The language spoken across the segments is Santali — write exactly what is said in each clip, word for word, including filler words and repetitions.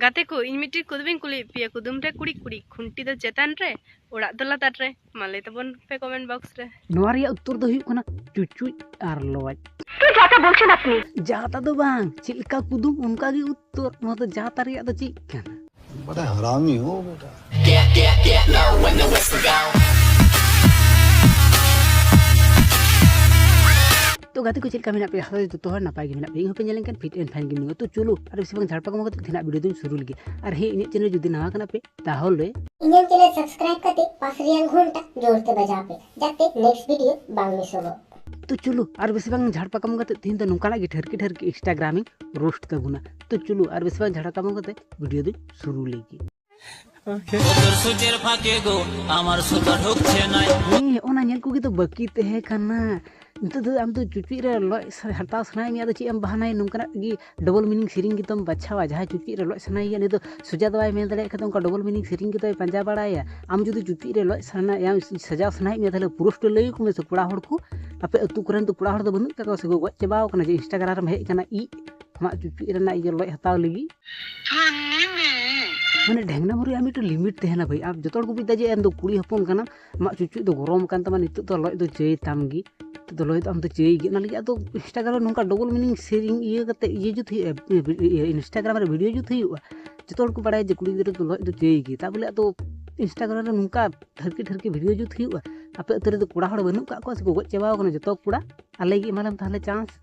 ᱜᱟᱛᱮ ᱠᱚ, ᱤᱧ ᱢᱤᱫᱴᱤᱡ ᱠᱩᱫᱩᱢᱤᱧ ᱠᱩᱞᱤᱭᱮᱫ ᱯᱮᱭᱟ᱾ ᱠᱩᱫᱩᱢ ᱨᱮ ᱠᱩᱲᱤᱫ ᱠᱩᱲᱤᱫ, ᱠᱷᱩᱱᱴᱤ ᱫᱚ ᱪᱮᱛᱟᱱ ᱨᱮ, ᱚᱲᱟᱜ ᱫᱚ ᱞᱟᱛᱟᱨ ᱨᱮ᱾ ᱢᱟ ᱞᱟᱹᱭ ᱛᱟᱵᱚᱱ ᱯᱮ comment box ᱨᱮ᱾ ᱱᱚᱣᱟ ᱨᱮᱭᱟᱜ ᱩᱛᱛᱚᱨ ᱫᱚ ᱦᱩᱭᱩᱜ ᱠᱟᱱᱟ ᱪᱩᱪᱩᱡ ᱟᱨ ᱞᱚᱡ᱾ ᱡᱟᱦᱟᱸᱴᱟ ᱫᱚ ᱵᱟᱝ, ᱪᱮᱫ ᱞᱮᱠᱟ ᱠᱩᱫᱩᱢ ᱚᱱᱠᱟ ᱜᱮ ᱩᱛᱛᱚᱨ᱾ ᱱᱚᱣᱟ ᱫᱚ ᱡᱟᱦᱟᱸᱴᱟ ᱨᱮᱭᱟᱜ ᱫᱚ ᱪᱮᱫ ᱠᱟᱱᱟ? ᱵᱟᱲᱟ ᱦᱟᱨᱟᱢᱤ ᱦᱚ ᱵᱮᱴᱟ᱾ ᱛᱚ ᱜᱟᱛᱮ ᱠᱚ, ᱪᱮᱫ ᱞᱮᱠᱟ ᱢᱮᱱᱟᱜ ᱯᱮᱭᱟ? ᱟᱥᱟ ᱠᱚᱨᱤ ᱡᱚᱛᱚ ᱦᱚᱲ ᱱᱟᱯᱟᱭ ᱜᱮ ᱢᱮᱱᱟᱜ ᱯᱮᱭᱟ᱾ ᱤᱧ ᱦᱚᱸᱯᱮ ᱧᱮᱞ ᱞᱮᱱᱠᱷᱟᱱ fit and fine ᱜᱮ ᱢᱮᱱᱟᱜᱼᱟ᱾ ᱛᱚ ᱪᱚᱞᱚ, ᱟᱨ ᱵᱮᱥᱤ ᱵᱟᱝ ᱡᱷᱟᱲᱯᱟ ᱠᱟᱢᱟᱣ ᱠᱟᱛᱮ ᱛᱮᱦᱮᱧᱟᱜ video ᱫᱚᱧ ᱥᱩᱨᱩ ᱞᱮᱜᱮ᱾ ᱟᱨ ᱦᱮᱸ, ᱤᱧᱟᱹᱜ channel ᱡᱩᱫᱤ ᱱᱟᱣᱟ ᱠᱟᱱᱟ ᱯᱮ, ᱛᱟᱦᱚᱞᱮ ᱤᱧᱟᱹᱜ channel subscribe ᱠᱟᱛᱮ ᱯᱟᱥ ᱨᱮᱭᱟᱜ ᱜᱷᱚᱱᱴᱟ ᱡᱳᱨ ᱛᱮ ᱵᱟᱡᱟᱣ ᱯᱮ, ᱡᱟᱛᱮ next video ᱵᱟᱝ ᱢᱤᱥᱚᱜᱚᱜ᱾ ᱛᱚ ᱪᱚᱞᱚ, ᱟᱨ ᱵᱮᱥᱤ ᱵᱟᱝ ᱡᱷᱟᱲᱯᱟ ᱠᱟᱢᱟᱣ ᱠᱟᱛᱮ ᱛᱮᱦᱮᱧ ᱫᱚ ᱱᱚᱝᱠᱟᱱᱟᱜ ᱜᱮ ᱴᱷᱟᱹᱨᱠᱤ ᱴᱷᱟᱹᱨᱠᱤ Instagram ᱤᱧ roast ᱛᱟᱵᱚᱱᱟ᱾ ᱛᱚ ᱪᱚᱞᱚ, ᱟᱨ ᱵᱮᱥᱤ ᱵᱟᱝ ᱡᱷᱟᱲᱯᱟ ᱠᱟᱢᱟᱣ ᱠᱟᱛᱮ video ᱫᱚᱧ ᱥᱩᱨᱩ ᱞᱮᱜᱮ᱾ ᱵᱚᱛᱚᱨ ᱥᱩᱪᱮᱨ ফাঁকে গো আমার সুতা ঢুকছে নাই। ᱦᱮᱸ, ᱚᱱᱟ ᱧᱮᱞ ᱠᱚᱜᱮ ᱫᱚ ᱵᱟᱹᱠᱤ ᱛᱟᱦᱮᱸ ᱠᱟᱱᱟ᱾ ᱱᱤᱛᱚᱜ ᱫᱚ ᱟᱢ ᱫᱚ ᱪᱩᱪᱩᱡ ᱨᱮ ᱞᱚᱡ ᱥᱟ-, ᱦᱟᱛᱟᱣ ᱥᱟᱱᱟᱭᱮᱫ ᱢᱮᱭᱟ, ᱟᱫᱚ ᱪᱮᱫ ᱮᱢ ᱵᱟᱦᱟᱱᱟᱭᱟ? ᱱᱚᱝᱠᱟᱱᱟᱜ ᱜᱮ double meaning ᱥᱮᱨᱮᱧ ᱜᱮᱛᱚᱢ ᱵᱟᱪᱷᱟᱣᱟ᱾ ᱡᱟᱦᱟᱸᱭ ᱪᱩᱪᱩᱡ ᱨᱮ ᱞᱚᱡ ᱥᱟᱱᱟᱭᱮᱭᱟ, ᱩᱱᱤ ᱫᱚ ᱥᱚᱡᱟ ᱫᱚ ᱵᱟᱭ ᱢᱮᱱ ᱫᱟᱲᱮᱭᱟᱜ ᱠᱷᱟᱱ ᱫᱚ ᱚᱱᱠᱟ double meaning ᱥᱮᱨᱮᱧ ᱜᱮᱛᱚᱭ ᱯᱟᱸᱡᱟ ᱵᱟᱲᱟᱭᱟ᱾ ᱟᱢ ᱡᱩᱫᱤ ᱪᱩᱪᱩᱡ ᱨᱮ ᱞᱚᱡ ᱥᱟᱱᱟᱭᱟ, ᱥᱟᱡᱟᱣ ᱥᱟᱱᱟᱭᱮᱫ ᱢᱮᱭᱟ, ᱛᱟᱦᱞᱮ post ᱨᱮ ᱞᱟᱹᱭ ᱟᱠᱚ ᱢᱮᱥᱮ ᱠᱚᱲᱟ ᱦᱚᱲ ᱠᱚ᱾ ᱟᱯᱮ ᱟᱹᱛᱩ ᱠᱚᱨᱮᱱ ᱫᱚ ᱠᱚᱲᱟ ᱦᱚᱲ ᱫᱚ ᱵᱟᱹᱱᱩᱜ ᱠᱟᱜ ᱠᱚᱣᱟ ᱥᱮ ᱠᱚ ᱜᱚᱡ ᱪᱟᱵᱟᱣ ᱠᱟᱱᱟ ᱡᱮ Instagram ᱨᱮᱢ ᱦᱮᱡ ᱟᱠᱟᱱᱟ ᱤᱡ ᱟᱢᱟᱜ ᱪᱩᱪᱩᱡ ᱨᱮᱱᱟᱜ ᱤᱭᱟᱹ ᱞᱚᱡ ᱦᱟᱛᱟᱣ ᱞᱟᱹᱜᱤᱫ? ᱢᱟᱱᱮ ᱰᱷᱮᱝᱱᱟ ᱵᱩᱨᱩ ᱟᱢ ᱢᱤᱫᱴᱮᱱ limit ᱛᱟᱦᱮᱱᱟ ᱵᱷᱟᱹᱭ᱾ ᱟᱢ ᱡᱚᱛᱚ ᱦᱚᱲ ᱠᱚ ᱵᱩᱡᱽ ᱮᱫᱟ ᱡᱮ ᱟᱢ ᱫᱚ ᱠᱩᱲᱤ ᱦᱚᱯᱚᱱ ᱠᱟᱱᱟᱢ, ᱟᱢᱟᱜ ᱪᱩᱪᱩᱡ ᱫᱚ ᱜᱚᱨᱚᱢ ᱠᱟᱱ ᱛᱟᱢᱟ, ᱱᱤᱛᱚᱜ ᱫᱚ ᱞᱚᱡ ᱫᱚ ᱪᱟᱹᱭ ᱛᱟᱢ ᱜᱮ, ᱱᱤᱛᱚᱜ ᱫᱚ ᱞᱚᱡ ᱫᱚ ᱟᱢ ᱫᱚ ᱪᱟᱹᱭ ᱜᱮ᱾ ᱚᱱᱟ ᱞᱟᱹᱜᱤᱫ ᱟᱫᱚ Instagram ᱨᱮ ᱱᱚᱝᱠᱟ double meaning ᱥᱮᱨᱮᱧ ᱤᱭᱟᱹ ᱠᱟᱛᱮ ᱤᱭᱟᱹ ᱡᱩᱛ ᱦᱩᱭᱩᱜᱼᱟ, ᱤᱭᱟᱹ Instagram ᱨᱮ video ᱡᱩᱛ ᱦᱩᱭᱩᱜᱼᱟ᱾ ᱡᱚᱛᱚ ᱦᱚᱲ ᱠᱚ ᱵᱟᱲᱟᱭᱟ ᱡᱮ ᱠᱩᱲᱤ ᱜᱤᱫᱽᱨᱟᱹ ᱫᱚ ᱞᱚᱡ ᱫᱚ ᱪᱟᱹᱭ ᱜᱮ, ᱛᱟ ᱵᱚᱞᱮ ᱟᱫᱚ Instagram ᱨᱮ ᱱᱚᱝᱠᱟ ᱴᱷᱟᱹᱨᱠᱤ ᱴᱷᱟᱹᱨᱠᱤ video ᱡᱩᱛ ᱦᱩᱭᱩᱜᱼᱟ᱾ ᱟᱯᱮ ᱟᱹᱛᱩ ᱨᱮᱫᱚ ᱠᱚᱲᱟ ᱦᱚᱲ ᱵᱟᱹᱱᱩᱜ ᱠᱟᱜ ᱠᱚᱣᱟ ᱥᱮ ᱠᱚ ᱜᱚᱡ ᱪᱟᱵᱟᱣ ᱠᱟᱱᱟ ᱡᱚᱛᱚ ᱠᱚᱲᱟ? ᱟᱞᱮ ᱜᱮ ᱮᱢᱟᱞᱮᱢ ᱛᱟᱦᱞᱮ chance,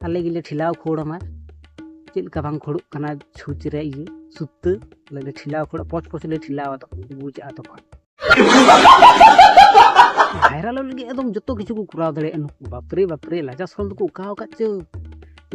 ᱟᱞᱮ ᱜᱮᱞᱮ ᱴᱷᱮᱞᱟᱣ ᱠᱷᱳᱲ ᱟᱢᱟ᱾ ᱪᱮᱫ ᱞᱮᱠᱟ ᱵᱟᱝ ᱠᱷᱳᱲᱚᱜ ᱠᱟᱱᱟ ᱪᱷᱩᱸᱪ ᱨᱮ ᱤᱭᱟᱹ ᱥᱩᱛᱟᱹ, ᱟᱞᱮ ᱞᱮ ᱴᱷᱮᱞᱟᱣ ᱠᱷᱳᱲᱟ, ᱯᱚᱪ ᱯᱚᱪ ᱞᱮ ᱴᱷᱮᱞᱟᱣᱟ, ᱛᱚᱠᱷᱚᱱ ᱠᱚ ᱵᱩᱡᱟ ᱛᱚᱠᱷᱚᱱ᱾ Viral ᱞᱟᱹᱜᱤᱫ ᱮᱠᱫᱚᱢ ᱡᱚᱛᱚ ᱠᱤᱪᱷᱩ ᱠᱚ ᱠᱚᱨᱟᱣ ᱫᱟᱲᱮᱭᱟᱜᱼᱟ ᱱᱩᱠᱩ᱾ ᱵᱟᱯᱨᱮ ᱵᱟᱯᱨᱮ, ᱞᱟᱡᱟ ᱥᱚᱨᱚᱢ ᱫᱚᱠᱚ ᱚᱠᱟ ᱟᱠᱟᱫ ᱪᱚ᱾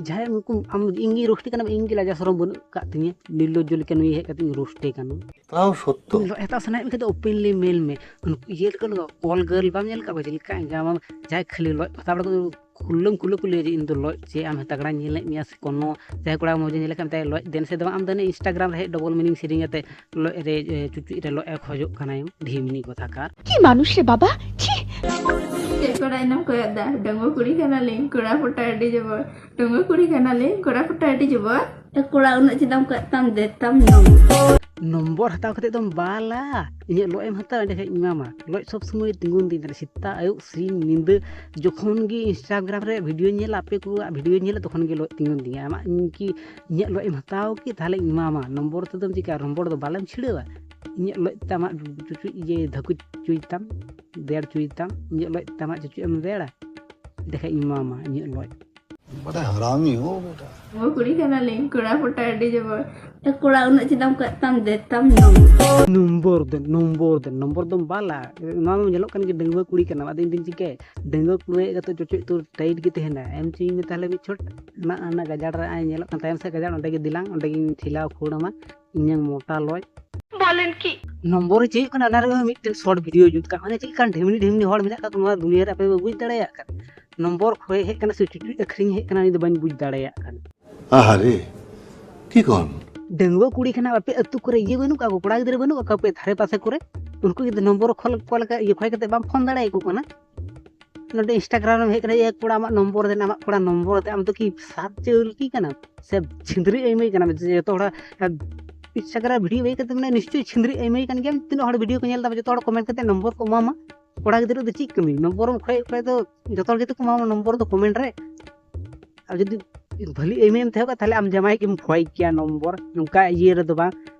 ᱡᱟᱦᱟᱸᱭ ᱩᱱᱠᱩ, ᱟᱢ, ᱤᱧ ᱜᱮ roast ᱠᱟᱱᱟ, ᱤᱧ ᱜᱮ ᱞᱟᱡᱟ ᱥᱚᱨᱚᱢ ᱵᱟᱹᱱᱩᱜ ᱟᱠᱟᱫ ᱛᱤᱧᱟᱹ᱾ ᱱᱤᱨᱞᱚᱡᱽᱡᱚ ᱞᱮᱠᱟ ᱱᱩᱭ ᱦᱮᱡ ᱠᱟᱛᱮ ᱤᱧ roast ᱮ ᱠᱟᱱᱟ᱾ ᱛᱟᱣ ᱥᱚᱛᱛᱚ᱾ ᱞᱚᱡ ᱦᱟᱛᱟᱣ ᱥᱟᱱᱟᱭᱮᱫ ᱢᱮᱠᱷᱟᱱ ᱫᱚ openly ᱢᱮᱱ ᱢᱮ᱾ ᱩᱱᱠᱩ ᱤᱭᱟᱹ ᱞᱮᱠᱟ ᱠᱚ, call girl ᱵᱟᱢ ᱧᱮᱞ ᱟᱠᱟᱫ ᱠᱚᱣᱟ? ᱪᱮᱫ ᱞᱮᱠᱟ ᱟᱢ ᱡᱟᱦᱟᱸᱭ ᱠᱷᱟᱹᱞᱤ ᱞᱚᱡ ᱦᱟᱛᱟᱣ ᱵᱟᱲᱟ ᱠᱚ ᱠᱷᱩᱞᱟᱹᱢ ᱠᱷᱩᱞᱟᱹ ᱠᱚ ᱞᱟᱹᱭᱟ ᱡᱮ ᱤᱧ ᱫᱚ ᱞᱚᱡ, ᱪᱮᱫ ᱟᱢ ᱛᱟᱜᱲᱟᱧ ᱧᱮᱞᱮᱫ ᱢᱮᱭᱟ ᱥᱮ ᱠᱳᱱᱳ? ᱡᱟᱦᱟᱸᱭ ᱠᱚᱲᱟ ᱢᱚᱡᱮ ᱧᱮᱞᱮ ᱠᱷᱟᱱ ᱢᱮᱛᱟᱭᱟ ᱞᱚᱡ ᱫᱮᱱ ᱥᱮ ᱫᱚ ᱵᱟᱝ, ᱟᱢ ᱫᱚ ᱚᱱᱮ Instagram ᱨᱮ ᱦᱮᱡ double meaning ᱥᱮᱨᱮᱧ ᱠᱟᱛᱮ ᱞᱚᱡ ᱨᱮ, ᱮ, ᱪᱩᱪᱩᱡ ᱨᱮ ᱞᱚᱡ ᱮ ᱠᱷᱚᱡᱚᱜ ᱠᱟᱱᱟᱭ, ᱰᱷᱤᱢᱱᱤ ᱠᱚᱛᱷᱟᱠᱟᱨ᱾ কি মানুষ রে বাবা, ছি। ᱪᱮᱫ ᱠᱚᱲᱟ ᱮᱱᱮᱢ ᱠᱚᱭᱚᱜ ᱫᱟ? ᱰᱟᱺᱜᱩᱣᱟᱹ ᱠᱩᱲᱤ ᱠᱟᱱᱟᱞᱤᱧ, ᱠᱚᱲᱟ ᱯᱷᱳᱴᱳ ᱟᱹᱰᱤ ᱡᱚᱵᱚᱨ᱾ ᱰᱟᱺᱜᱩᱣᱟᱹ ᱠᱩᱲᱤ ᱠᱟᱱᱟᱞᱤᱧ, ᱠᱚᱲᱟ ᱯᱷᱳᱴᱳ ᱟᱹᱰᱤ ᱡᱚᱵᱚᱨ᱾ ᱛᱚ ᱠᱚᱲᱟ ᱩᱱᱟᱹᱜ ᱪᱮᱫᱟᱜ ᱮᱢ ᱠᱚᱭᱚᱜ ᱛᱟᱢ? ᱫᱮ ᱛᱟᱢ ᱱᱚᱢᱵᱚᱨ᱾ ᱱᱚᱢᱵᱚᱨ ᱦᱟᱛᱟᱣ ᱠᱟᱛᱮ ᱫᱚᱢ ᱵᱟᱞᱟ, ᱤᱧᱟᱹᱜ ᱞᱚᱡ ᱮᱢ ᱦᱟᱛᱟᱣᱟ, ᱮᱸᱰᱮᱠᱷᱟᱱ ᱤᱧ ᱮᱢᱟᱢᱟ᱾ ᱞᱚᱡ ᱥᱚᱵ ᱥᱚᱢᱚᱭ ᱛᱤᱸᱜᱩᱱ ᱛᱤᱧ ᱛᱟᱦᱮᱱᱟ, ᱥᱮᱛᱟᱜ, ᱟᱹᱭᱩᱵ, ᱥᱤᱧ, ᱧᱤᱫᱟᱹ, ᱡᱚᱠᱷᱚᱱ ᱜᱮ Instagram ᱨᱮ ᱵᱷᱤᱰᱤᱭᱳᱧ ᱧᱮᱞᱟ, ᱟᱯᱮ ᱠᱚᱣᱟᱜ ᱵᱷᱤᱰᱤᱭᱳᱧ ᱧᱮᱞᱟ, ᱛᱚᱠᱷᱚᱱ ᱜᱮ ᱞᱚᱡ ᱛᱤᱸᱜᱩᱱ ᱛᱤᱧᱟ᱾ ᱟᱢᱟᱜ ᱤᱧ ᱠᱤ ᱤᱧᱟᱹᱜ ᱞᱚᱡ ᱮᱢ ᱦᱟᱛᱟᱣ ᱠᱮᱫ, ᱛᱟᱦᱚᱞᱮᱧ ᱮᱢᱟᱢᱟ᱾ ᱱᱚᱢᱵᱚᱨ ᱛᱮᱫᱚᱢ ᱪᱤᱠᱟ? ᱱᱚᱢᱵᱚᱨ ᱫᱚ ᱵᱟᱞᱮᱢ ᱪᱷᱤᱲᱟᱹᱣᱟ? ᱤᱧᱟᱹᱜ ᱞᱚᱡ ᱛᱮ ᱟᱢᱟᱜ ᱪᱩᱪᱩᱡ ᱤᱭᱟᱹ ᱫᱷᱟᱹᱠᱩ ᱪᱩᱭ ᱛᱟᱢ, ᱫᱮᱲ ᱪᱩᱭ ᱛᱟᱢ, ᱤᱧᱟᱹᱜ ᱞᱚᱡ ᱛᱮ ᱟᱢᱟᱜ ᱪᱩᱪᱩᱡ ᱮᱢ ᱫᱮᱲᱟ, ᱮᱸᱰᱮᱠᱷᱟᱱ ᱤᱧ ᱮᱢᱟᱢᱟ ᱤᱧᱟᱹᱜ ᱞᱚᱡ᱾ ᱵᱟᱰᱟ ᱦᱟᱨᱟᱢᱤ ᱦᱚ ᱵᱮᱴᱟ᱾ ᱰᱟᱺᱜᱩᱣᱟᱹ ᱠᱩᱲᱤ ᱠᱟᱱᱟᱞᱤᱧ, ᱠᱚᱲᱟ ᱯᱷᱳᱴᱳ ᱟᱹᱰᱤ ᱡᱚᱵᱚᱨ᱾ ᱛᱚ ᱠᱚᱲᱟ ᱩᱱᱟᱹᱜ ᱪᱮᱫᱟᱜ ᱮᱢ ᱠᱚᱭᱚᱜ ᱛᱟᱢ? ᱫᱮ ᱛᱟᱢ ᱱᱚᱢᱵᱚᱨ᱾ ᱱᱚᱢᱵᱚᱨ ᱫᱮᱱ, ᱱᱚᱢᱵᱚᱨ ᱫᱮᱱ, ᱱᱚᱢᱵᱚᱨ ᱫᱚᱢ ᱵᱟᱞᱟ᱾ ᱱᱚᱣᱟ ᱢᱟ ᱧᱮᱞᱚᱜ ᱠᱟᱱ ᱜᱮ, ᱰᱟᱺᱜᱩᱣᱟᱹ ᱠᱩᱲᱤ ᱠᱟᱱᱟᱢ, ᱟᱫᱚ ᱤᱧ ᱫᱚᱧ ᱪᱤᱠᱟᱹᱭᱟ? ᱰᱟᱺᱜᱩᱣᱟᱹ ᱠᱩᱲᱤ ᱦᱮᱡ ᱠᱟᱛᱮ ᱪᱚᱪᱚᱡ ᱛᱚ ᱴᱟᱭᱤᱴ ᱜᱮ ᱛᱟᱦᱮᱱᱟ᱾ ᱮᱢ ᱪᱚᱭ ᱢᱮ ᱛᱟᱦᱚᱞᱮ ᱢᱤᱫ ᱪᱷᱚᱴ᱾ ᱚᱱᱟ, ᱚᱱᱟ ᱜᱟᱡᱟᱲ ᱨᱮ ᱟᱭ ᱧᱮᱞᱚᱜ ᱠᱟᱱ ᱛᱟᱭᱚᱢ ᱥᱮᱫ ᱜᱟᱡᱟᱲ, ᱚᱸᱰᱮ ᱜᱮ ᱫᱮᱞᱟᱝ, ᱚᱸᱰᱮ ᱜᱤᱧ ᱴᱷᱮᱞᱟᱣ ᱠᱷᱟᱹᱲ ᱟᱢᱟ᱾ ᱤᱧᱟᱹᱝ ᱢᱚᱴᱟ ᱞᱚᱡ᱾ ᱵᱚᱞᱮᱱ ᱠᱤ? ᱱᱚᱢᱵᱚᱨ ᱪᱮᱫ ᱠᱟᱱᱟ? ᱚᱱᱟ ᱨᱮ ᱢᱤᱫᱴᱮᱱ ᱥᱚᱨᱴ ᱵᱷᱤᱰᱤᱭᱳ ᱡᱩᱛ ᱠᱟᱜ ᱢᱮ᱾ ᱪᱮᱫ ᱞᱮᱠᱟᱱ ᱰᱷᱤᱢᱱᱤ ᱰᱷᱤᱢᱱᱤ ᱦᱚᱲ ᱢᱮᱱᱟᱜ ᱠᱟᱜ ᱠᱚᱣᱟ ᱱᱚᱣᱟ ᱫᱩᱱᱤᱭᱟᱹ ᱨᱮ, ᱟᱯᱮ ᱯᱮ ᱵᱩᱡᱽ ᱫᱟᱲᱮᱭᱟᱜ ᱠᱟᱱᱟ? ᱱᱚᱢᱵᱚᱨ ᱠᱷᱚᱭ ᱦᱮᱡ ᱠᱟᱱᱟ ᱥᱮ ᱪᱩᱪᱩᱡ ᱟᱹᱠᱷᱨᱤᱧ ᱦᱮᱡ ᱠᱟᱱᱟ, ᱩᱱᱤ ᱫᱚ ᱵᱟᱹᱧ ᱵᱩᱡᱽ ᱫᱟᱲᱮᱭᱟᱜ ᱠᱟᱱᱟ᱾ ᱟᱦᱟᱨᱮ, ᱴᱷᱤᱠ ᱚᱱ᱾ ᱰᱟᱺᱜᱩᱣᱟᱹ ᱠᱩᱲᱤ ᱠᱟᱱᱟ ᱟᱯᱮ, ᱟᱹᱛᱩ ᱠᱚᱨᱮ ᱤᱭᱟᱹ ᱵᱟᱹᱱᱩᱜ ᱠᱟᱜ ᱠᱚᱣᱟ, ᱠᱚᱲᱟ ᱜᱤᱫᱽᱨᱟᱹ ᱵᱟᱹᱱᱩᱜ ᱠᱟᱜ ᱠᱚᱣᱟ ᱟᱯᱮ ᱫᱷᱟᱨᱮ ᱯᱟᱥᱮ ᱠᱚᱨᱮ? ᱩᱱᱠᱩ ᱡᱩᱫᱤ ᱱᱚᱢᱵᱚᱨ ᱠᱷᱚᱞ ᱠᱚ ᱞᱮᱠᱟ ᱤᱭᱟᱹ ᱠᱷᱚᱭ ᱠᱟᱛᱮ ᱵᱟᱢ ᱯᱷᱳᱱ ᱫᱟᱲᱮᱭᱟᱠᱚ ᱠᱟᱱᱟ? ᱱᱚᱰᱮ Instagram ᱨᱮᱢ ᱦᱮᱡ ᱠᱟᱱᱟ, ᱮ ᱠᱚᱲᱟ ᱟᱢᱟᱜ ᱱᱚᱢᱵᱚᱨ ᱫᱮᱱ, ᱟᱢᱟᱜ ᱠᱚᱲᱟ ᱱᱚᱢᱵᱚᱨ ᱫᱮᱱ, ᱟᱢ ᱫᱚ ᱠᱤ ᱥᱟᱛ ᱪᱟᱹᱞᱠᱤ ᱠᱟᱱᱟᱢ ᱥᱮ ᱪᱷᱤᱸᱫᱽᱨᱤ ᱟᱹᱭᱢᱟᱹᱭ ᱠᱟᱱᱟᱢ? ᱡᱮ ᱡᱚᱛᱚ ᱦᱚᱲ Instagram ᱵᱷᱤᱰᱤᱭᱳ ᱵᱟᱹᱭ ᱠᱟᱛᱮ ᱢᱟᱱᱮ ᱱᱤᱥᱪᱚᱭ ᱪᱷᱤᱸᱫᱽᱨᱤ ᱟᱹᱭᱢᱟᱹᱭ ᱠᱟᱱ ᱜᱮᱭᱟᱢ᱾ ᱛᱤᱱᱟᱹᱜ ᱦᱚᱲ ᱵᱷᱤᱰᱤᱭᱳ ᱠᱚ ᱧᱮᱞ ᱫᱟ, ᱡᱚᱛᱚ ᱦᱚᱲ ᱠᱚᱢᱮᱱᱴ ᱠᱟᱛᱮ ᱱᱚᱢᱵᱚᱨ ᱠᱚ ᱮᱢᱟᱢᱟ᱾ ᱠᱚᱲᱟ ᱜᱤᱫᱽᱨᱟᱹ ᱫᱚ ᱪᱮᱫ ᱠᱟᱹᱢᱤ? ᱱᱚᱢᱵᱚᱨ ᱮᱢ ᱠᱷᱚᱭ ᱠᱷᱚᱭ ᱫᱚ ᱡᱚᱛᱚ ᱦᱚᱲ ᱜᱮᱛᱚ ᱠᱚ ᱮᱢᱟᱢᱟ ᱱᱚᱢᱵᱚᱨ ᱫᱚ ᱠᱚᱢᱮᱱᱴ ᱨᱮ᱾ ᱟᱨ ᱡᱩᱫᱤ ᱵᱷᱟᱹᱞᱤ ᱟᱹᱭᱢᱟᱹᱭ ᱮᱢ ᱛᱟᱦᱮᱸ ᱠᱚᱜᱼᱟ, ᱛᱟᱦᱞᱮ ᱟᱢ ᱡᱟᱢᱟᱭ ᱜᱮᱢ ᱠᱷᱚᱭ ᱠᱮᱭᱟ ᱱᱚᱢᱵᱚᱨ᱾ ᱱᱚᱝᱠᱟ ᱤᱭᱟᱹ ᱨᱮᱫᱚ ᱵᱟᱝ,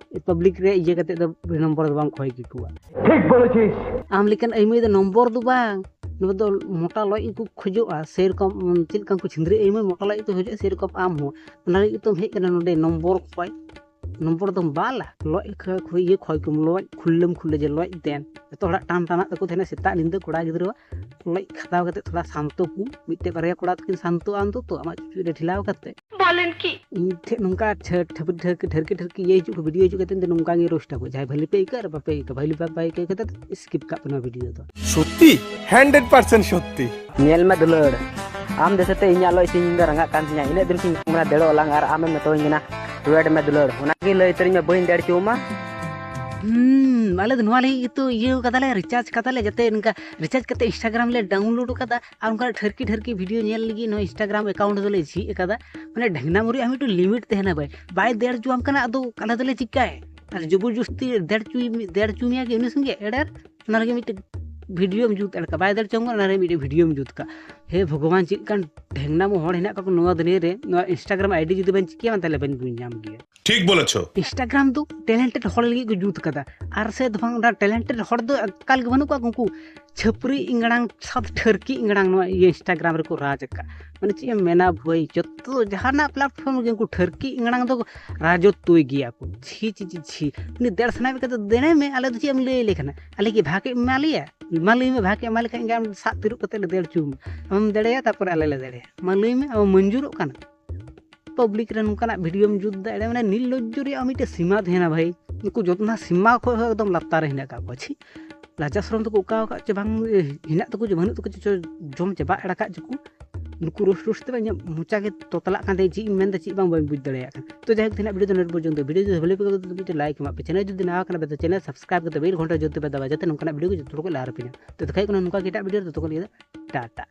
ᱯᱟᱵᱽᱞᱤᱠ ᱨᱮ ᱤᱭᱟᱹ ᱠᱟᱛᱮ ᱫᱚ ᱱᱚᱢᱵᱚᱨ ᱫᱚ ᱵᱟᱝ ᱠᱷᱚᱭ ᱠᱮᱠᱚᱣᱟ᱾ ᱴᱷᱤᱠ ᱵᱚᱞᱮᱪᱤᱥ᱾ ᱟᱢ ᱞᱮᱠᱟᱱ ᱟᱹᱭᱢᱟᱹᱭ ᱫᱚ ᱱᱚᱢᱵᱚᱨ ᱫᱚ ᱵᱟᱝ, ᱱᱚᱣᱟ ᱫᱚ ᱢᱚᱴᱟ ᱞᱚᱡ ᱜᱮᱠᱚ ᱠᱷᱚᱡᱚᱜᱼᱟ᱾ ᱥᱮᱨᱚᱠᱚᱢ, ᱩᱢ, ᱪᱮᱫ ᱞᱮᱠᱟᱱ ᱠᱚ ᱪᱷᱤᱸᱫᱽᱨᱟᱹ ᱟᱹᱭᱢᱟᱹᱭ ᱢᱚᱴᱟ ᱞᱚᱡ ᱜᱮᱠᱚ ᱠᱷᱚᱡᱚᱜᱼᱟ, ᱥᱮᱨᱚᱠᱚᱢ ᱟᱢ ᱦᱚᱸ᱾ ᱚᱱᱟ ᱞᱟᱹᱜᱤᱫ ᱛᱚᱢ ᱦᱮᱡ ᱠᱟᱱᱟ ᱱᱚᱰᱮ ᱱᱚᱢᱵᱚᱨ ᱠᱷᱚᱭ᱾ ᱱᱚᱢᱵᱚᱨ ᱫᱚᱢ ᱵᱟᱞᱟ, ᱞᱚᱡ ᱠᱷᱚ-, ᱠᱷᱚ-, ᱤᱭᱟᱹ ᱠᱷᱚᱭ ᱠᱚᱢ, ᱞᱚᱡ ᱠᱷᱩᱞᱞᱟᱹᱢ ᱠᱷᱩᱞᱞᱟᱹ ᱡᱮ ᱞᱚᱡ ᱫᱮᱱ᱾ ᱡᱚᱛᱚ ᱦᱚᱲᱟᱜ ᱴᱟᱱ ᱴᱟᱱᱟᱜ ᱛᱟᱠᱚ ᱛᱟᱦᱮᱱᱟ ᱥᱮᱛᱟᱜ ᱧᱤᱫᱟᱹ ᱠᱚᱲᱟ ᱜᱤᱫᱽᱨᱟᱹᱣᱟᱜ᱾ ᱞᱚᱡ ᱠᱷᱟᱛᱟᱣ ᱠᱟᱛᱮ ᱛᱷᱚᱲᱟ ᱥᱟᱱᱛᱚ ᱠᱚ, ᱢᱤᱫᱴᱮᱡ ᱵᱟᱨᱭᱟ ᱠᱚᱲᱟ ᱛᱟᱹᱠᱤᱱ ᱥᱟᱱᱛᱚᱜᱼᱟ ᱚᱱᱛᱚᱛᱚ, ᱟᱢᱟᱜ ᱪᱩᱪᱩᱡ ᱨᱮ ᱴᱷᱮᱞᱟᱣ ᱠᱟᱛᱮ᱾ ᱵᱚᱞᱮᱱ ᱠᱤ? ᱤᱧ ᱴᱷᱮᱡ ᱱᱚᱝᱠᱟ ᱴᱷᱟᱹ-, ᱴᱷᱟᱹᱯ-, ᱴᱷᱟᱹᱨᱠᱤ ᱴᱷᱟᱹᱨᱠᱤ ᱤᱭᱟᱹ ᱦᱤᱡᱩᱜ ᱠᱚ, ᱵᱷᱤᱰᱤᱭᱳ ᱦᱤᱡᱩᱜ ᱠᱟᱛᱮ ᱤᱧ ᱫᱚ ᱱᱚᱝᱠᱟ ᱜᱮ ᱨᱳᱥᱴ ᱟᱠᱚ᱾ ᱡᱟᱦᱟᱸᱭ ᱵᱷᱟᱹᱞᱤ ᱯᱮ ᱟᱹᱭᱠᱟᱹᱣ ᱟᱨ ᱵᱟᱯᱮ ᱟᱹᱭᱠᱟᱹᱣ, ᱵᱷᱟᱹᱞᱤ ᱵᱟᱯᱮ ᱟᱹᱭᱠᱟᱹᱣ ᱠᱟᱛᱮ skip ᱠᱟᱜ ᱯᱮ ᱱᱚᱣᱟ ᱵᱷᱤᱰᱤᱭᱳ ᱫᱚ᱾ ᱥᱚᱛᱛᱤ hundred percent ᱥᱚᱛᱛᱤ᱾ ᱧᱮᱞ ᱢᱮ ᱫᱩᱞᱟᱹᱲ, ᱟᱢ ᱫᱤᱥᱟᱹᱛᱮ ᱤᱧᱟᱹᱜ ᱞᱚᱡ ᱛᱤᱧ ᱫᱚ ᱨᱟᱸᱜᱟᱜ ᱠᱟᱱ ᱛᱤᱧᱟ᱾ ᱤᱱᱟᱹᱜ ᱫᱤᱱ ᱠᱷᱚᱱ ᱤᱧ ᱢᱮᱱᱟ ᱫᱮᱲᱚᱜ ᱟᱞᱟᱝ ᱟᱨ ᱟᱢᱮᱢ ᱢᱮᱛᱟᱣᱟᱹᱧ ᱠᱟᱱᱟ ᱣᱮᱴ ᱢᱮ ᱫᱩᱞᱟᱹᱲ᱾ ᱚᱱᱟᱜᱮ ᱞᱟᱹᱭ ᱩᱛᱟᱹᱨᱤᱧ ᱢᱮ, ᱵᱟᱹᱧ ᱫᱮᱲ ᱦᱚᱪᱚᱣᱟᱢᱟ᱾ ᱦᱩᱸ, ᱟᱞᱮ ᱫᱚ ᱱᱚᱣᱟ ᱞᱟᱹᱜᱤᱫ ᱜᱮᱛᱚ ᱤᱭᱟᱹ ᱠᱟᱫᱟᱞᱮ, ᱨᱤᱪᱟᱨᱡᱽ ᱠᱟᱫᱟᱞᱮ, ᱡᱟᱛᱮ ᱱᱚᱝᱠᱟ ᱨᱤᱪᱟᱨᱡᱽ ᱠᱟᱛᱮ ᱤᱱᱥᱴᱟᱜᱨᱟᱢ ᱞᱮ ᱰᱟᱣᱩᱱᱞᱳᱰ ᱠᱟᱫᱟ᱾ ᱟᱨ ᱚᱱᱠᱟ ᱴᱷᱟᱹᱨᱠᱤ ᱴᱷᱟᱹᱨᱠᱤ ᱵᱷᱤᱰᱤᱭᱳ ᱧᱮᱞ ᱞᱟᱹᱜᱤᱫ ᱱᱚᱣᱟ ᱤᱱᱥᱴᱟᱜᱨᱟᱢ ᱮᱠᱟᱣᱩᱱᱴ ᱫᱚᱞᱮ ᱡᱷᱤᱡ ᱠᱟᱫᱟ᱾ ᱢᱟᱱᱮ ᱰᱷᱮᱝᱱᱟ ᱢᱩᱨᱤ ᱟᱢ ᱢᱤᱫᱴᱮᱱ ᱞᱤᱢᱤᱴ ᱛᱟᱦᱮᱱᱟ ᱵᱷᱟᱭ, ᱵᱟᱭ ᱫᱮᱲ ᱦᱚᱪᱚᱣᱟᱢ ᱠᱟᱱᱟ, ᱟᱫᱚ ᱟᱞᱮ ᱫᱚᱞᱮ ᱪᱤᱠᱟᱭ? ᱟᱨ ᱡᱚᱵᱚᱨᱡᱚᱥᱛᱤ ᱫᱮᱲ ᱦᱚᱪᱚᱭ-, ᱫᱮᱲ ᱦᱚᱪᱚ ᱢᱮᱭᱟ ᱠᱤ ᱩᱱᱤ ᱥᱚᱸᱜᱮ ᱮᱲᱮᱨ, ᱚᱱᱟ ᱞᱟᱹᱜᱤᱫ ᱢᱤᱫᱴᱮᱱ ᱵᱷᱤᱰᱤᱭᱳᱢ ᱡᱩᱛ ᱫᱟᱲᱮ ᱠᱟᱜᱼᱟ᱾ ᱵᱟᱭ ᱫᱮᱲ ᱦᱚᱪᱚᱣᱟᱢ ᱠᱟᱱᱟ, ᱚᱱᱟ ᱨᱮ ᱢᱤᱫᱴᱮᱱ ᱵᱷᱤᱰᱤᱭᱳᱢ ᱡᱩᱛ ᱠᱟᱜᱼᱟ᱾ ᱦᱮ ᱵᱷᱚᱜᱚᱵᱟᱱ, ᱪᱮᱫ ᱞᱮᱠᱟᱱ ᱰᱷᱮᱝᱱᱟᱢ ᱦᱚᱲ ᱦᱮᱱᱟᱜ ᱠᱟᱜ ᱠᱚᱣᱟ ᱱᱚᱣᱟ ᱫᱩᱱᱤᱭᱟᱹ ᱨᱮ, ᱱᱚᱣᱟ ᱤᱱᱥᱴᱟᱜᱨᱟᱢ ᱟᱭᱰᱤ ᱡᱩᱫᱤ ᱵᱟᱹᱧ ᱪᱤᱠᱟᱹᱭᱟ ᱛᱟᱦᱞᱮ ᱵᱟᱹᱧ ᱵᱩᱡᱽ ᱧᱟᱢ ᱜᱮᱭᱟ᱾ ᱴᱷᱤᱠ ᱵᱚᱞᱮᱪᱷᱚ᱾ ᱤᱱᱥᱴᱟᱜᱨᱟᱢ ᱫᱚ ᱴᱮᱞᱮᱱᱴᱮᱰ ᱦᱚᱲ ᱞᱟᱹᱜᱤᱫ ᱠᱚ ᱡᱩᱛ ᱠᱟᱫᱟ᱾ ᱟᱨ ᱥᱮ ᱫᱚ ᱵᱟᱝ, ᱚᱱᱟ ᱴᱮᱞᱮᱱᱴᱮᱰ ᱦᱚᱲ ᱫᱚ ᱮᱠᱟᱞ ᱜᱮ ᱵᱟᱹᱱᱩᱜ ᱠᱚᱣᱟ᱾ ᱩᱱᱠᱩ ᱪᱷᱟᱹᱯᱨᱤ ᱤᱝᱲᱟᱝ ᱥᱟᱶ ᱴᱷᱟᱹᱨᱠᱤ ᱤᱝᱲᱟᱝ ᱱᱚᱣᱟ ᱤᱭᱟᱹ ᱤᱱᱥᱴᱟᱜᱨᱟᱢ ᱨᱮᱠᱚ ᱨᱟᱡᱽ ᱟᱠᱟᱫ᱾ ᱢᱟᱱᱮ ᱪᱮᱫ ᱮᱢ ᱢᱮᱱᱟ ᱵᱷᱟᱹᱭ, ᱡᱚᱛᱚ ᱡᱟᱦᱟᱱᱟᱜ ᱯᱞᱟᱴᱯᱷᱚᱨᱢ ᱨᱮᱜᱮ ᱩᱱᱠᱩ ᱴᱷᱟᱹᱨᱠᱤ ᱤᱝᱲᱟᱝ ᱫᱚ ᱨᱟᱡᱚᱛᱛᱚᱭ ᱜᱮᱭᱟ ᱠᱚ᱾ ᱪᱷᱤ, ᱪᱷᱤ, ᱪᱷᱤ, ᱪᱷᱤ᱾ ᱩᱱᱤ ᱫᱮᱲ ᱥᱟᱱᱟᱭ ᱢᱮ ᱠᱟᱛᱮ ᱫᱮᱱᱟᱭ ᱢᱮ, ᱟᱞᱮ ᱫᱚ ᱪᱮᱫ ᱮᱢ ᱞᱟᱹᱭ ᱟᱞᱮ ᱠᱟᱱᱟ? ᱟᱞᱮ ᱠᱤ ᱵᱷᱟᱜᱽ ᱮᱢ ᱮᱢᱟ ᱞᱮᱭᱟ? ᱢᱟ ᱞᱟᱹᱭ ᱢᱮ, ᱵᱷᱟᱜᱽ ᱮᱢ ᱮᱢᱟ ᱞᱮᱠᱷᱟᱱ ᱜᱮ ᱟᱢ ᱥᱟᱵ ᱛᱤᱨᱩᱵ ᱠᱟᱛᱮ ᱞᱮ ᱫᱮᱲ ᱦᱚᱪᱚ ᱢᱮ᱾ ᱟᱢᱮᱢ ᱫᱟᱲᱮᱭᱟᱜᱼᱟ, ᱛᱟᱨᱯᱚᱨᱮ ᱟᱞᱮ ᱞᱮ ᱫᱟᱲᱮᱭᱟᱜᱼᱟ᱾ ᱢᱟ ᱞᱟᱹᱭ ᱢᱮ, ᱟᱢ ᱢᱚᱧᱡᱩᱨᱚᱜ ᱠᱟᱱᱟ? ᱯᱟᱵᱽᱞᱤᱠ ᱨᱮ ᱱᱚᱝᱠᱟᱱᱟᱜ ᱵᱷᱤᱰᱤᱭᱳᱢ ᱡᱩᱛ ᱫᱟ, ᱮᱲᱮ ᱢᱟᱱᱮ ᱱᱤᱨᱞᱚᱡᱽᱡᱚ ᱨᱮᱭᱟᱜ ᱢᱤᱫᱴᱮᱡ ᱥᱤᱢᱟ ᱛᱟᱦᱮᱱᱟ ᱵᱷᱟᱭ᱾ ᱩᱱᱠᱩ ᱡᱚᱛᱚ ᱚᱱᱟ ᱥᱤᱢᱟ ᱠᱷᱚᱡ ᱦᱚᱸ ᱮᱠᱫᱚᱢ ᱞᱟᱛᱟᱨ ᱨᱮ ᱦᱮᱱᱟᱜ ᱟᱠᱟᱫ ᱠᱚᱣᱟ᱾ ᱪᱷᱤ, ᱞᱟᱡᱟ ᱥᱚᱨᱚᱢ ᱫᱚᱠᱚ ᱚᱠᱟ ᱟᱠᱟᱫ ᱪᱚ ᱵᱟᱝ, ᱮ, ᱦᱮᱱᱟᱜ ᱛᱟᱠᱚ ᱪᱚ ᱵᱟᱹᱱᱩᱜ ᱛᱟᱠᱚ ᱪᱚ, ᱪᱚ ᱡᱚᱢ ᱪᱟᱵᱟ ᱮᱲᱟ ᱠᱟᱜ ᱪᱚ ᱠᱚ᱾ ᱱᱩᱠᱩ ᱨᱳᱥᱴ ᱨᱳᱥᱴ ᱛᱮ ᱤᱧᱟᱹᱜ ᱢᱚᱪᱟ ᱜᱮ ᱛᱚᱛᱞᱟᱜ ᱠᱟᱱ ᱛᱤᱧᱟ, ᱪᱮᱫ ᱤᱧ ᱢᱮᱱᱫᱟ ᱪᱮᱫ ᱵᱟᱝ ᱵᱟᱹᱧ ᱵᱩᱡᱽ ᱫᱟᱲᱮᱭᱟᱜ ᱠᱟᱱᱟ᱾ ᱛᱚ ᱡᱟᱭᱦᱳᱠ, ᱛᱮᱦᱮᱧᱟᱜ ᱵᱷᱤᱰᱤᱭᱳ ᱫᱚ ᱱᱚᱰᱮ ᱯᱚᱨᱡᱚᱱᱛᱚ᱾ ᱵᱷᱤᱰᱤᱭᱳ ᱡᱩᱫᱤ ᱵᱷᱟᱞᱮ ᱯᱮ ᱟᱹᱭᱠᱟᱹᱣ ᱠᱮᱫᱟ ᱢᱤᱫᱴᱮᱱ ᱞᱟᱭᱤᱠ ᱮᱢᱟᱜ ᱯᱮ, ᱪᱮᱱᱮᱞ ᱡᱩᱫᱤ ᱱᱟᱣᱟ ᱠᱟᱱᱟ ᱯᱮ ᱛᱚ ᱪᱮᱱᱮᱞ ᱥᱟᱵᱥᱠᱨᱟᱭᱤᱵ ᱠᱟᱛᱮ ᱵᱮᱞ ᱜᱷᱚᱱᱴᱟ ᱡᱩᱫᱤ ᱯᱮ ᱫᱟᱵᱟ ᱡᱟᱛᱮ ᱱᱚᱝᱠᱟᱱᱟᱜ ᱵᱷᱤᱰᱤᱭᱳ ᱠᱚ ᱡᱚᱛᱚ ᱦᱚᱲ ᱠᱚ ᱞᱟᱦᱟ ᱨᱮᱯᱮ ᱧᱟᱢ᱾ ᱛᱚ ᱫᱮᱠᱷᱟᱭ ᱠᱟᱱᱟ ᱱᱚᱝᱠᱟ ᱜᱮ ᱮᱴᱟᱜ ᱵᱷᱤᱰᱤᱭᱳ ᱨᱮ, ᱛᱚᱛᱚ ᱠᱷᱚᱱ ᱞᱟᱹᱜᱤᱫ ᱫᱚ ᱴᱟᱴᱟ᱾